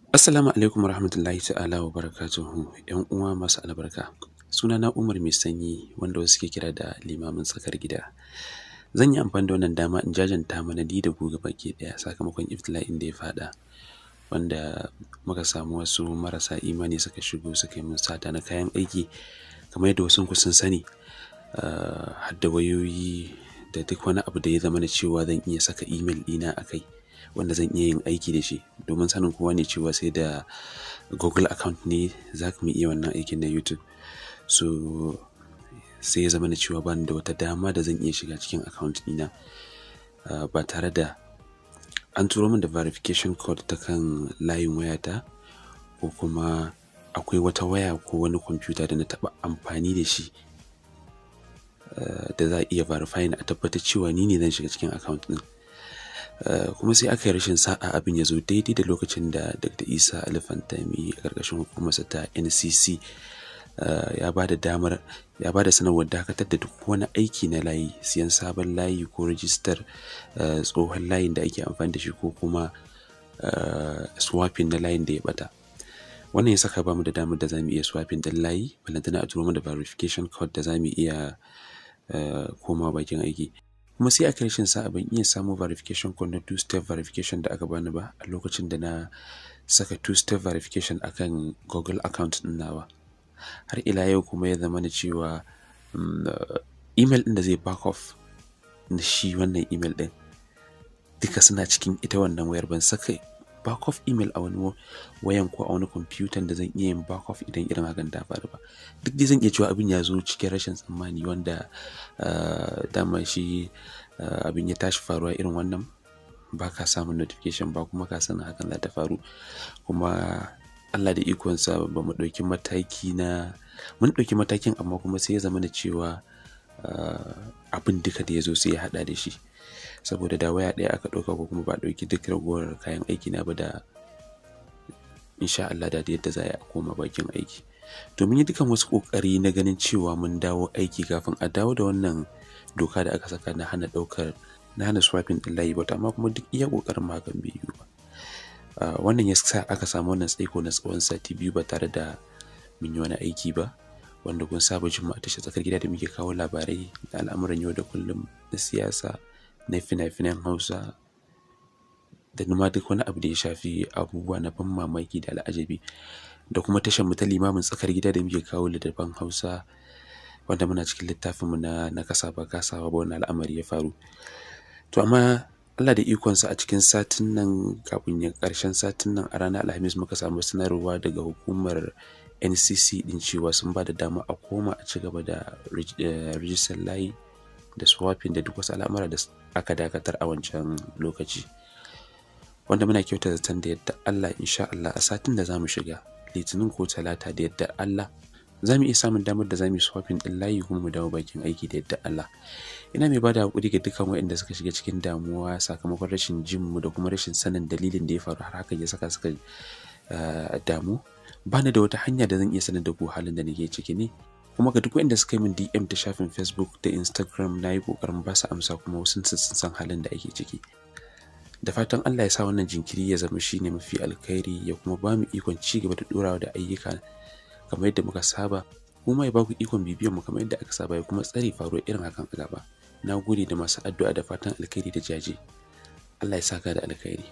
Assalamu alaikum warahmatullahi ta'ala wa barakatuhu ‘yan uwa masu albarka. Sunana Umar Mai Sanyi, wanda wasu ke kira da Limamin Tsakar Gida. Zan yi amfani da wannan dama in jajanta mana ni da ku baki ɗaya sakamakon iftila'in da ya faɗa, wanda muka samu wasu marasa imani suka shigo suka yi mun sata na kayan aiki, kamar yadda wasu ku sun sani, har da wayoyi da duk wani abu da ya zama na cewa zan iya saka email ɗina a kai, wanda zan iya yin aiki da shi, domin sanin kowa ne cewa sai da Google account ne za mu iya wannan aikin na YouTube. So sai ya zama na cewa bani da wata dama da zan iya shiga cikin account ɗina ba tare da an turo min da verification code ta kan layin wayata, ko kuma akwai wata waya ko wani kwamfuta da na taɓa amfani da shi da za a iya verifying a tabbatar cewa ni ne zan shiga cikin account ɗin. Kuma sai aka yi rashin sa'a, abin ya zo daidai da lokacin da Dr. Isa Ali Fantami a ƙarƙashin hukumarsa ta NCC ya ba da damar, ya ba da sanarwar dakatar da duk wani aiki na layi, siyan sabon layi ko rajistar tsohon layin da ake amfani da shi, ko kuma swapping na layin da ya bata. Wannan ya saka bamu da damar da za mu iya swapping ɗin layi, balantana a turo mana verification code da za mu iya komawa bakin aiki. Kuma sai aka rashin sa'a, ban iya samu verification code na two step verification da aka bani ba a lokacin da na saka two step verification akan Google account ɗin nawa. Har ila yau kuma ya zama na cewa email ɗin da zai back off na shi wannan email ɗin duka suna cikin ita wannan wayar. Ban saka back off email a wani wayan ko a wani kwamfutan da zan iya yin back off idan irin hakan ta faru ba. Duk dai zan iya cewa abin ya zo cikin rashin tsammani, wanda dama shi abin ya tashi faruwa irin wannan, ba ka samun notification ba, kuma ka san hakan za ta faru. Kuma Allah da ikonsa, ba mu ɗauki mataki na mun ɗauki matakin, amma kuma sai ya zama da cewa abin duka da ya zo sai ya haɗa da shi, saboda da waya ɗaya aka ɗauka ko kuma ba a ɗauki duk ragowar kayan aiki na ba, da insha Allah da yadda za a koma bakin aiki. To mun yi dukan wasu ƙoƙari na ganin cewa mun dawo aiki kafin a dawo da wannan doka da aka saka na hana ɗaukar, na hana swapping ɗin layi ba, amma kuma duk iya ƙoƙarin mu hakan bai yiwu ba. Wannan ya sa aka samu wannan tsaiko na tsawon sati 2 ba tare da mun yi wani aiki ba, wanda kun saba jin mu a tashar Tsakar Gida da muke kawo labarai da al'amuran yau da kullum, na siyasa, na fina-finan Hausa, da ma duk wani abu da ya shafi abubuwa na ban mamaki da al'ajabi, da kuma tashar mu ta Limamin Tsakar Gida da muke kawo littattafan Hausa, wanda muna cikin littafinmu na Na Kasa Ba Kasawa Ba, wannan al'amari ya faru. To amma Allah da ikonsa, a cikin satin nan, kafin ya ƙarshen satin nan, a ranar Alhamis muka samu sanarwa daga hukumar NCC din cewa sun ba da dama a koma a ci gaba da rijistar layi da swapping da duk wasu al'amura da aka dakatar a wancan lokaci. Wanda muna kyauta zaton da yadda Allah, insha Allah, a satin da zamu shiga, Litinin ko Talata, da yadda Allah za mu iya samun damar da za mu yi swapping ɗin layi kuma mu dawo bakin aiki da yadda Allah. Ina mai bada hakuri ga dukkan waɗanda suka shiga cikin damuwa sakamakon rashin jin mu da kuma rashin sanin dalilin da ya faru har hakan ya saka suka damu. Ba ni da wata hanya da zan iya sanar da ku halin da nake ciki ne. Kuma ga duk waɗanda suka yi min DM ta shafin Facebook da Instagram, na yi ƙoƙarin ba su amsa, kuma wasu sun san halin da ake ciki. Da fatan Allah ya sa wannan jinkiri ya zama shine mafi alkhairi, ya kuma ba mu ikon ci gaba da ɗorawa da ayyuka kamar yadda muka saba, kuma ya ba ku ikon bibiyan mu kamar yadda aka saba, ya kuma tsare faruwar irin hakan a gaba. Na gode da masu addu'a da fatan alkhairi da jaje. Allah ya saka da alkhairi.